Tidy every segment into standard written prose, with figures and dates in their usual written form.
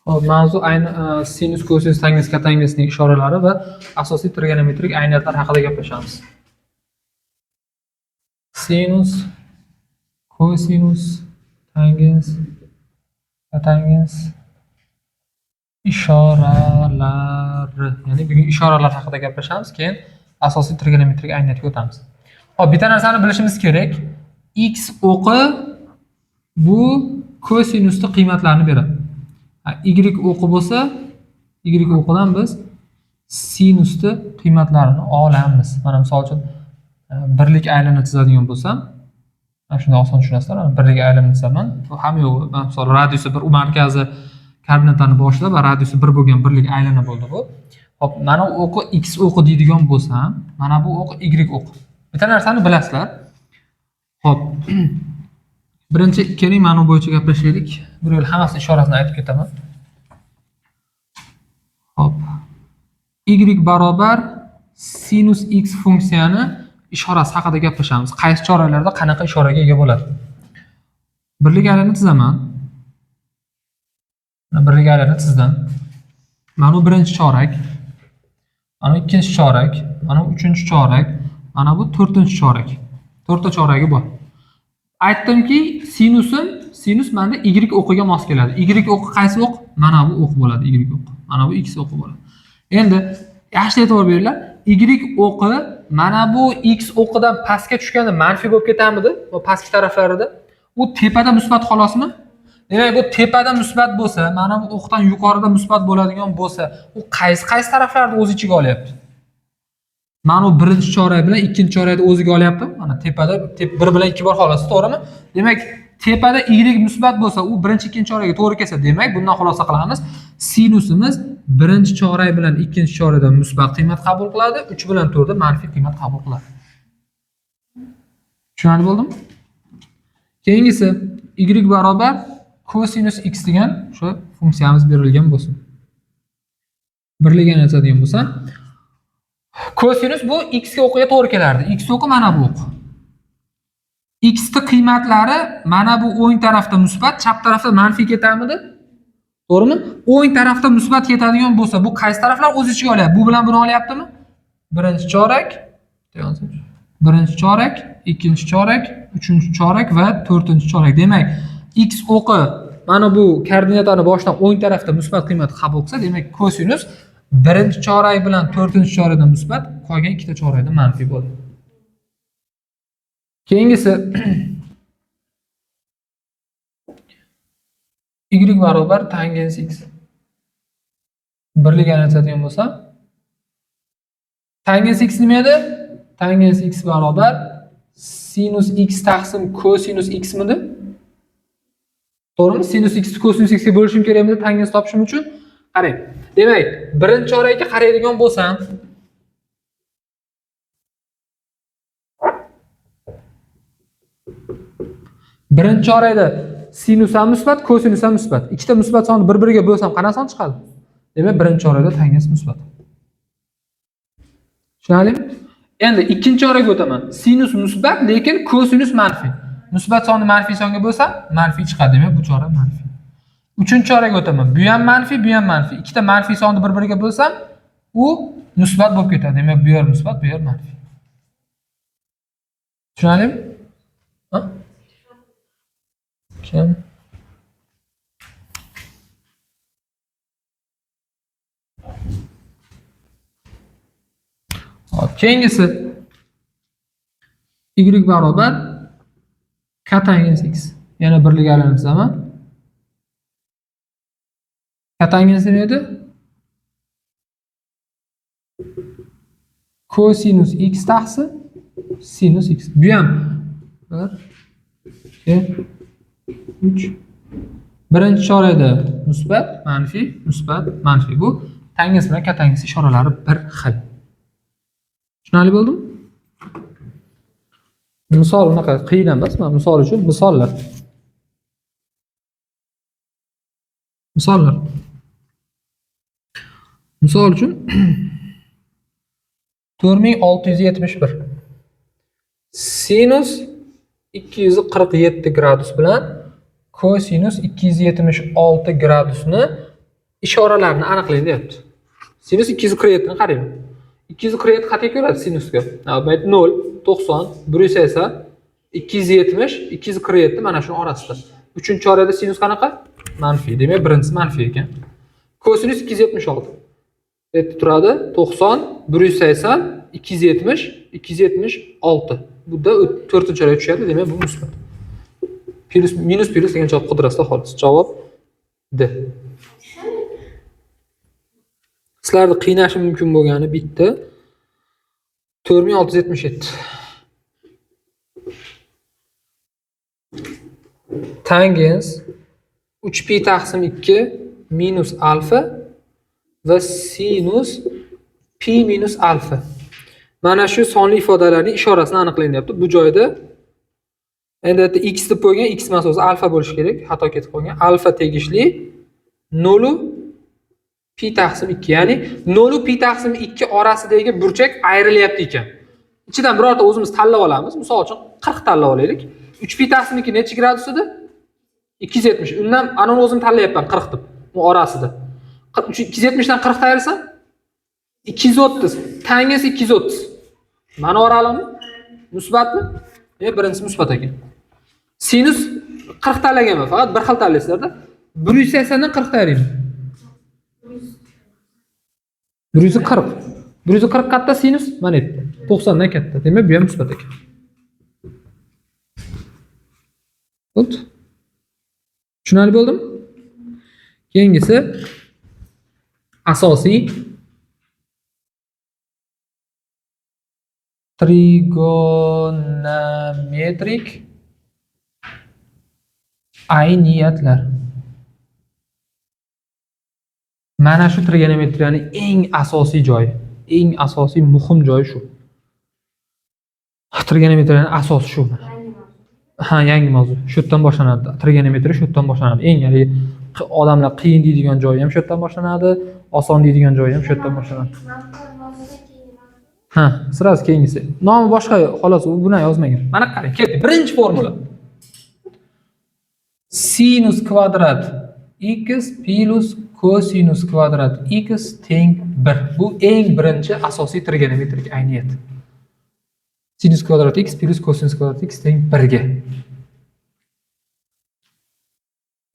Hop, mavzu ayni sinus, kosinus, tangens, kotangensning ishoralari va asosiy trigonometrik ayniyatlar haqida gaplashamiz. Sinus, kosinus, tangens, kotangens ishoralari. Ya'ni bugun ishoralar haqida gaplashamiz, keyin asosiy trigonometrik ayniyatga o'tamiz. Hop, bitta narsani bilishimiz kerak. X o'qi bu kosinusning qiymatlarini beradi. Y o'qi bo'lsa, Y o'qidan biz sinusni qiymatlarini olamiz. Mana misol uchun birlik aylana chizadigan bo'lsam, mana shunda oson tushunasizlar. Mana birlik aylana chizaman. Bu hamma yo'q. Mana misol radiusi bir, u markazi koordinatani boshida va radiusi 1 bo'lgan birlik aylana bo'ldi bu. Hop, mana o'qi X o'qi deydigan bo'lsam, mana bu o'qi Y o'qi. Bitta narsani bilasizlar. Hop. Birinchi keling mana bu bo'yicha gaplashaylik. Bir yo'l hammasini ishorasini aytib ketaman. Hop. Y barobar sinus x funksiyani ishorasi haqida gaplashamiz. Qaysi choraklarda qanaqa ishoraga ega bo'ladi? Birlik aylana chizaman. Mana birlik aylana chizdim. Mana bu birinchi chorak, mana bu ikkinchi chorak, mana bu uchinchi chorak, mana bu to'rtinchi chorak. To'rtta choragi bor. Aytdimki, sinus menda Y o'qiga mos keladi. Y o'qi qaysi o'q? Mana bu o'q bo'ladi, Y o'qi. Mana bu X o'qi bo'ladi. Endi yaxshi e'tibor beringlar. Y o'qi mana bu X o'qidan pastga tushganda manfiy bo'lib ketamidi? Bu pastki taraflarida. U tepada musbat xolosmi? Demak, bu tepada musbat bo'lsa, mana bu o'qdan yuqorida musbat bo'ladigan bo'lsa, u qaysi taraflarni o'z ichiga olyapti? Mana bu birinchi chorak bilan ikkinchi chorakni o'ziga olyaptimi? Mana tepada 1 bilan 2 bor xolos, to'g'rimi? Demak, tepada Y musbat bo'lsa, u birinchi ikkinchi chorakka to'g'ri kelsa, demak, bundan xulosa qilamiz. Sinusimiz birinchi chorak bilan ikkinchi chorakdan musbat qiymat qabul qiladi, 3 bilan 4 da manfiy qiymat qabul qiladi. Tushunarli bo'ldimi? Keyingisi Y barobar kosinus x degan shu funksiyamiz berilgan bo'lsin. Birligini aytadigan bo'lsam, kosinus bu x ga o'qiga to'g'ri kelardi. X o'qi mana bu o'q. X ni qiymatlari mana bu o'ng tarafda musbat, chap tarafda manfiy ketamidi? To'g'rimi? O'ng tarafda musbat ketadigan bo'lsa, bu qaysi taraflar o'z ichiga olyapti? Bu bilan buni olyaptimi? Birinchi chorak, birinchi chorak, ikkinchi chorak, uchinchi chorak va to'rtinchi chorak. Demak, x o'qi mana bu koordinatani boshidan o'ng tarafda musbat qiymat qabul qilsa, demak kosinus birinchi chorak bilan to'rtinchi chorakdan musbat, qolgan ikkita chorakdan manfiy bo'ladi. Keyingisi Y barobar tangens x. Birligini aytadigan bo'lsam, tangens x nima edi? Tangens x barobar sinus x taqsim kosinus x midi? To'g'rimi? Sinus x kosinus x ga bo'lishim kerakmidi tangens topishim uchun? Qarang. Demak, birinchi chorakka qaraydigan bo'lsam, birinchi chorakda sinus ham musbat, kosinus ham musbat. Ikkita musbat sonni bir-biriga bo'lsam qanaqa son chiqadi? Demak, birinchi chorakda tangens musbat. Tushunarlimi? Endi ikkinchi chorakka o'taman. Sinus musbat, lekin kosinus manfiy. Musbat sonni manfiy songa bo'lsam, manfiy chiqadi. Demak, bu chorak manfiy. Uchinchi chorakka o'taman. Bu ham manfiy, bu ham manfiy. Ikkita manfiy sonni bir-biriga bo'lsam, u musbat bo'lib ketadi. Demak, bu yer musbat, bu yer manfiy. Tushunarlimi? Ha? Kim? Hop, keyingisi Y barobar kotangens x. Yana birlik aylanib chizaman. Kotangens nima edi? Kosinus x taqsim sinus x. Bu ham 1, 2, 3. Birinchi chorakda musbat, manfiy, musbat, manfiy. Bu tangens bilan kotangens ishoralari bir xil. Tushunarli bo'ldimi? Misol unaqa qiyin emas. Mana misol uchun misollar. Misollar. Misol uchun 4671 sinus 247 gradus bilan kosinus 276 gradusni Ishoralarni aniqlang deyapti. Sinus 247 ni qarang. 247 qayerga ko'radi sinusga? Navbat 0, 90, 180, 270, 247 mana shuni orasida. Uchinchi chorakda sinus qanaqa? Manfiy. Demak, birinchisi manfiy ekan. Kosinus 276. Bu yerda turadi 90, 180, 270, 276. Bunda to'rtinchi chorakka tushadi, demak bu musbat. Plus minus plus degan javob qudrasida xolos. Javob D. Sizlarni qiynashi mumkin bo'lgani bitta 4677. Tangens 3 pi taqsim 2 minus alfa va sinus pi minus alfa. Mana shu sonli ifodalarning ishorasini aniqlang deyapti. Bu joyda endi yerda x deb qo'ygan, x emas o'zi alfa bo'lishi kerak, xato ketib qolgan. Alfa tegishli 0 pi taqsim 2, ya'ni 0 pi taqsim 2 orasidagi burchak ayrilyapti ekan. Ichidan birorta o'zimiz tanlab olamiz. Misol uchun 40 tanlab olaylik. 3 pi taqsim 2 necha gradus edi? 270. Undan ana uni o'zim tanlayapman 40 deb. Bu orasida. 270 dan 40 ta ayrilsam 230. Tangens 230. Mana oralig'imi? Musbatmi? Birinchisi musbat ekan. Sinus 40 tanlaganman, faqat bir xil tanlaysizlarda. 180 dan 40 ta ayirayman. 140. 140 katta sinus mana yerda. 90 dan katta. Demak, bu ham musbat ekan. Bo'ldi. Tushunarli bo'ldimi? Keyingisi asosiy trigonometrik ayniyatlar. Mana shu trigonometriyaning eng asosiy joyi, eng asosiy muhim joyi shu. Trigonometriyaning asosi shu. Ha, yangi mavzu. Shu yerdan boshlanadi. Trigonometriya shu yerdan boshlanadi. Eng haligi odamlar qiyin deydigan joyi ham shu yerdan boshlanadi, oson deydigan joyi ham shu yerdan boshlanadi. Ha, sirasi keyingisi. Nomi boshqa, xolos, u buni yozmagan. Mana qarang, ketdi. Birinchi formula. Sinus kvadrat x plus kosinus kvadrat x teng 1. Bu eng birinchi asosiy trigonometrik ayniyat. Sinus kvadrat x plus kosinus kvadrat x teng 1 ga.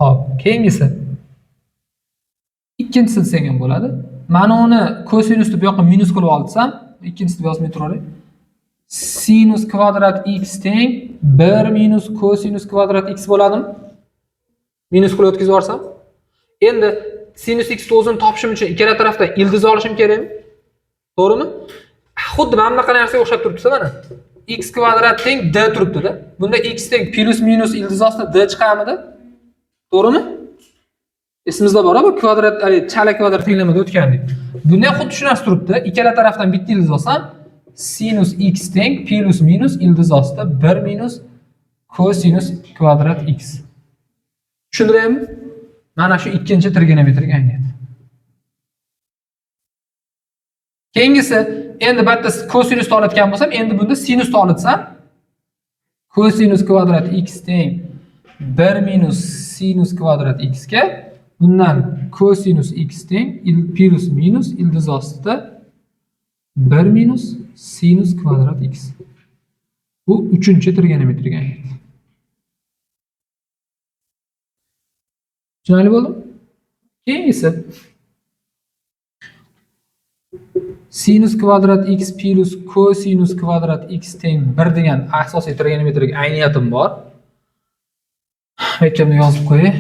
Hop, keyingisi. Ikkinchisini desak ham bo'ladi. Mana uni kosinusni bu yoqqa minus qilib olsam, ikkinchisini yozmay turaveray. Sinus kvadrat x teng 1 minus kosinus kvadrat x bo'ladimi? Minus qilib o'tkazib yuborsam. Endi sinus x ni o'zini topishim uchun ikkala tarafdan ildiz olishim kerakmi? To'g'rimi? Xuddi mana bunaqa narsaga o'xshab turibdi mana. X kvadrat teng d turibdi-da. Bunda x teng plus minus ildiz ostida d chiqamidi? To'g'rimi? Esimizda bor, bu kvadrat, hali chala kvadrat tenglamada o'tgandik. Bunda ham xuddi shu narsa turibdi. Ikkala tarafdan bitta ildiz olsam, sinus x teng plus minus ildiz ostida 1 minus kosinus kvadrat x. Tushundiryapmi? Mana shu ikkinchi trigonometrik ayniyat. Keyingisi, endi bu yerda kosinusni olayotgan bo'lsam, endi bunda sinusni olatsam, kosinus kvadrat x teng 1 minus sinus kvadrat x ga, bundan kosinus x teng plus minus ildiz ostida 1 minus sinus kvadrat x. Bu uchinchi trigonometrik ayniyat. Tushunarli bo'ldimi? Keyingisi sinus kvadrat x plus kosinus kvadrat x teng 1 degan asosiy trigonometrik ayniyatim bor. Bekkamni yozib qo'yay.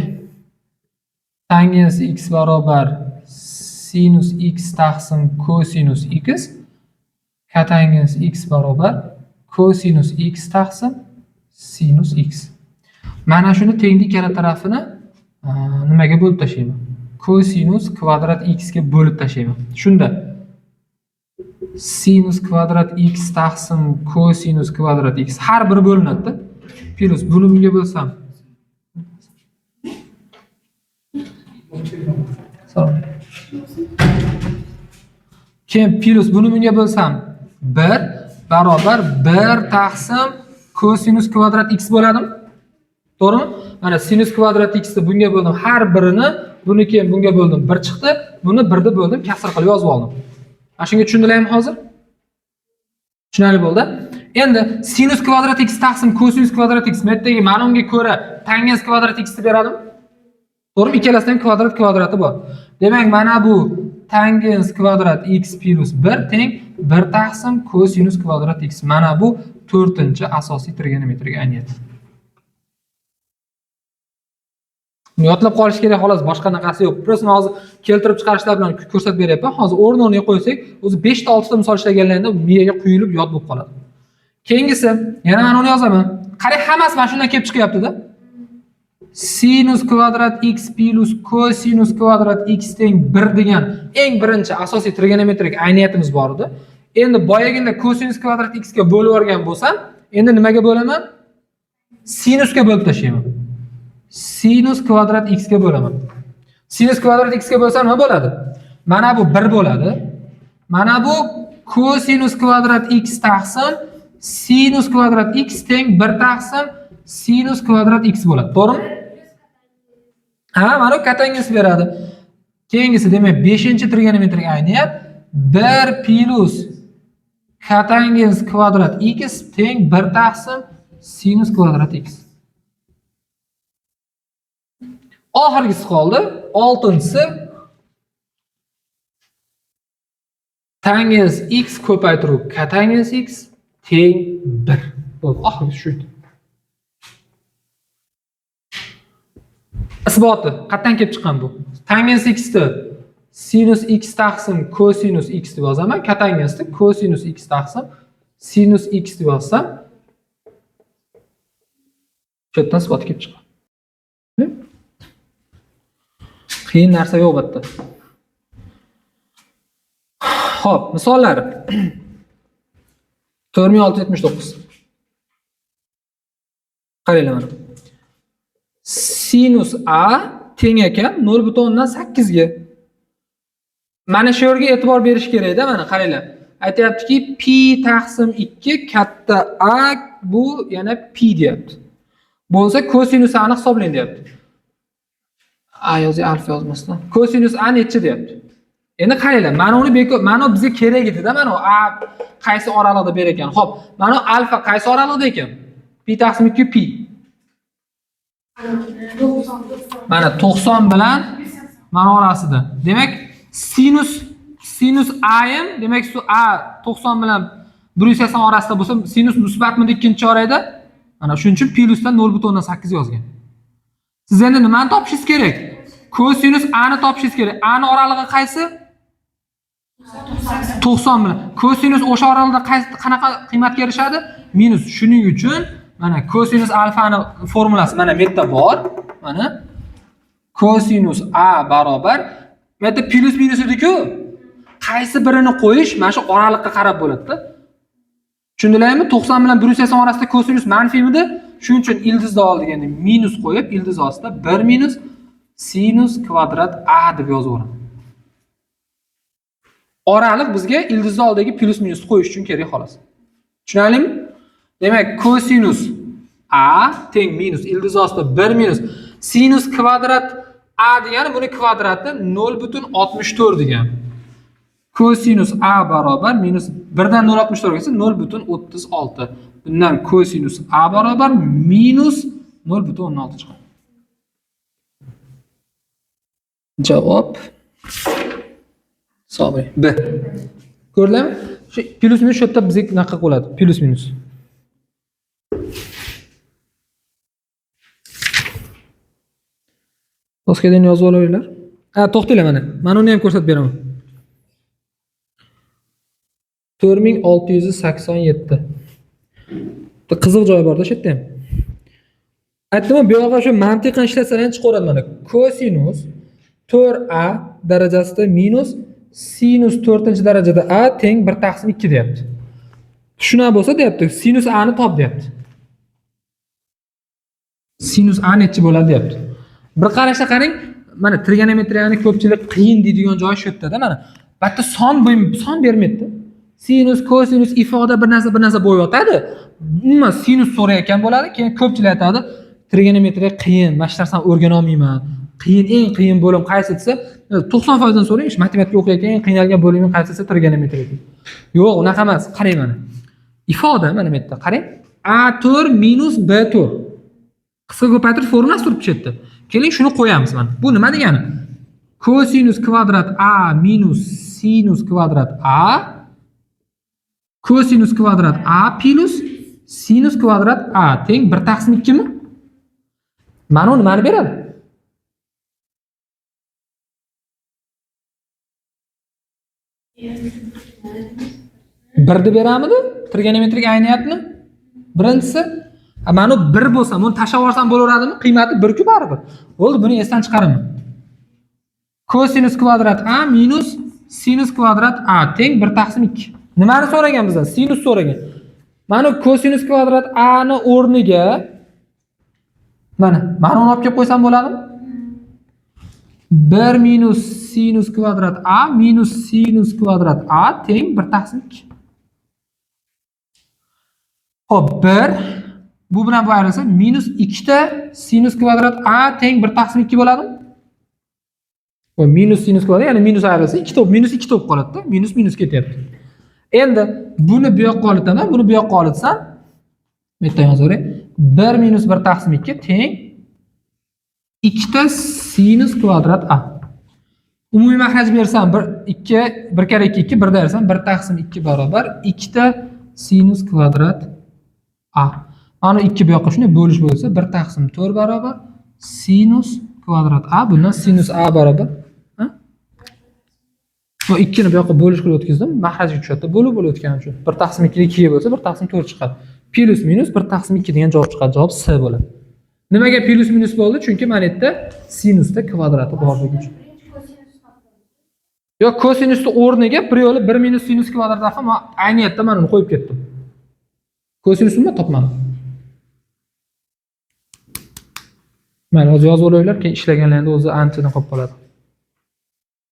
Tangens x barobar sinus x taqsim kosinus x, kotangens x barobar kosinus x taqsim sinus x. Mana shuni tenglik ikkala tarafini nimaga bo'lib tashlayman? Kosinus kvadrat x ga bo'lib tashlayman. Shunda sinus kvadrat x taqsim kosinus kvadrat x har biri bo'linadi-da. Plus buni bunga bo'lsam. Keyin plus buni bunga bo'lsam 1 barobar 1 taqsim kosinus kvadrat x bo'ladimi? To'g'rimi? Mana sinus kvadrat x ni bunga bo'ldim. Har birini Buni keyin bunga bo'ldim, 1 chiqdi. Buni 1 da bo'ldim, kasr qilib yozib oldim. Mana shunga tushundilarmi hozir? Tushunarli bo'ldi. Endi sinus kvadrat x taqsim kosinus kvadrat x, bu yerdagi mana unga ko'ra tangens kvadrat x ni beradimi? To'g'rimi? Ikkalasida ham kvadrat kvadrati bor. Demak, mana bu tangens kvadrat x plus 1 teng 1 taqsim kosinus kvadrat x. Mana bu 4-asosiy trigonometrik ayniyat. Buni yodlab qolish kerak xolos, boshqa anaqasi yo'q. Просто hozir keltirib chiqarishlar bilan ko'rsatib beryapman. Hozir o'rni-o'rniga qo'ysak, o'zi 5 ta 6 ta misol ishlaganlarida miyaga quyilib yod bo'lib qoladi. Keyingisi, yana mana uni yozaman. Qarang, hammasi mana shundan kelib chiqyapti-da. Sinus kvadrat x plus kosinus kvadrat x teng 1 degan eng birinchi asosiy trigonometrik ayniyatimiz bor edi. Endi boyagina kosinus kvadrat x ga bo'lib yuborgan bo'lsam, endi nimaga bo'laman? Sinusga bo'lib tashlayman. Sinus kvadrat x ga bo'laman. Sinus kvadrat x ga bo'lsam nima bo'ladi? Mana bu 1 bo'ladi. Mana bu kosinus kvadrat x taqsim sinus kvadrat x teng 1 taqsim sinus kvadrat x bo'ladi. To'g'rimi? Ha, mana bu kotangens beradi. Keyingisi, demak, 5-trigonometrik ayniyat 1 plus kotangens kvadrat x teng 1 taqsim sinus kvadrat x. Oxirgisi qoldi. 6-si tangens x ko'paytiruv kotangens x teng 1. Bo'ldi, oxirgisi shu edi. Isboti qayerdan kelib chiqqan bu? Tangens x ni sinus x taqsim kosinus x deb yozaman, kotangensni kosinus x taqsim sinus x deb yozsam, shu yerdan isboti kelib chiqadi. Qiyin narsa yo'q bu yerda. Xo'p, misollar. 4679. Qaranglar mana. Sinus a teng ekan 0.8 ga. Mana shu yerga e'tibor berish kerakda, mana qaranglar. Aytayaptiki, pi taqsim 2 katta a bu yana pi deyapti. Bo'lsa kosinus a ni hisoblang deyapti. A yozi alfa yozmasdan. Kosinus a necha deyapti. Endi qaranglar, mana uni bekor, mana u bizga kerak edi-da, mana u a qaysi oraliqda ber ekan. Xo'p, mana u alfa qaysi oraliqda ekan? Pi taqsim 2 pi. Mana 90 bilan mana orasida. Demak, sinus a ham, demak shu a 90 bilan 180 orasida bo'lsa, sinus musbatmidi ikkinchi chorakda? Mana shuning uchun plusdan 0.8 yozgan. Siz endi nimani topishingiz kerak? Kosinus a ni topishingiz kerak. A ni oralig'i qaysi? 90 bilan. Kosinus o'sha oraliqda qaysi qanaqa qiymatga erishadi? Minus. Shuning uchun mana kosinus alfani formulasi mana bu yerda bor. Mana kosinus a barobar bu yerda plus minus edi-ku. Qaysi birini qo'yish mana shu oraliqqa qarab bo'ladi-da. Tushundilarmi? 90 bilan 180 orasida kosinus manfiymidi? Shuning uchun ildizni oldiga endi minus qo'yib, ildiz ostida 1 minus sinus kvadrat a deb yozib yuboraman. Oraliq bizga ildizni oldidagi plus minus qo'yish uchun kerak xolos. Tushunarlimi? Demak, kosinus a teng minus ildiz ostida 1 minus sinus kvadrat a degani buni kvadrati 0.64 degan. Kosinus a barobar minus 1 dan 0.64 gacha 0.36. Bundan kosinus a barobar minus 0.16 chiqadi. Javob hisobli B. Ko'rdinglarmi? Shu plus minus shu yerda bizga naqa qo'yadi. Plus minus. Doskadan yozib olaveringlar. Ha, to'xtanglar mana. Mana uni ham ko'rsatib beraman. 4687. Qiziq joyi bor-da shu yerda ham. Aytdim-ku, bu yoqqa shu mantiqan ishlasalar ham chiqaveradi mana. Kosinus 4a darajasida minus sinus 4-darajada a teng 1 taqsim 2 deyapti. Shuna bo'lsa deyapti, sinus a ni top deyapti. Sinus a necha bo'ladi deyapti. Bir qarashda qarang, mana trigonometriyani ko'pchilik qiyin deydigan joyi shu yerda-da mana. Bitta son bermaydi. Sinus, kosinus ifoda bir narsa bo'lib yotadi. Umuman sinus so'rayotgan bo'ladi, keyin ko'pchilik aytadi, trigonometriya qiyin, mana shu narsani o'rgana olmayman. Qiyin, eng qiyin bo'lim qaysi desa, 90% dan so'rang, matematika o'qiyotgan eng qiynalgan bo'liming qaysi desa, trigonometriya deydi. Yo'q, unaqa emas. Qarang mana. Ifoda mana bu yerda, qarang. A4 minus B4. Qisqa ko'paytirish formulasi turibdi shu yerda. Keling, shuni qo'yamiz mana. Bu nima degani? Kosinus kvadrat A minus sinus kvadrat A kosinus kvadrat A plus sinus kvadrat A teng 1 taqsim 2 mi? Mana u nimani beradi? Birni beramidi? Trigonometrik ayniyatni? Birinchisi, mana u 1 bo'lsa, buni tashlab yuborsam bo'laveradimi? Qiymati 1-ku baribir. Bo'ldi, buni esdan chiqaraman. Kosinus kvadrat A minus sinus kvadrat A teng 1 taqsim 2. Nimani so'ragan bizdan? Sinus so'ragan. Mana kosinus kvadrat A ni o'rniga mana uni olib kelib qo'ysam bo'ladimi? 1 minus sinus kvadrat A minus sinus kvadrat A teng 1 taqsim 2. Xo'p, 1 bu bilan bu ayrilsa minus 2 ta sinus kvadrat A teng 1 taqsim 2 bo'ladimi? Va minus sinus kvadrat, ya'ni minus ayrilsa 2 to'p, minus 2 to'p qoladi-da, minus minus ketyapti. Endi buni bu yoqqa olitaman, buni bu yoqqa olitsam, bu yerda yozaveray. 1 minus 1 taqsim 2 teng 2 ta sinus kvadrat A. Umumiy mahraj bersam 1 2 1 karra 2 2 1 da bersam 1 taqsim 2 barobar 2 ta sinus kvadrat A. Mana 2 bu yoqqa shunday bo'lish bo'lsa 1 taqsim 4 barobar sinus kvadrat A. Bundan sinus A barobar bu 2 ni bu yoqqa bo'lish qilib o'tkazdim, mahrajga tushadi. Bo'lib bo'lib o'tgani uchun 1 taqsim 2 2 ga bo'lsa 1 taqsim 4 chiqadi. Plus minus 1 taqsim 2 degan javob chiqadi. Javob S bo'ladi. Nimaga plus minus bo'ldi? Chunki mana yerda sinusda kvadrati borligi uchun. Yo'q, kosinusni o'rniga bir yo'li 1 minus sinus kvadrat alfa, men ayni yerda mana uni qo'yib ketdim. Kosinusni men topmadim. Mana hozir yozib olinglar, keyin ishlaganlarida o'zi anchadan qolib qoladi.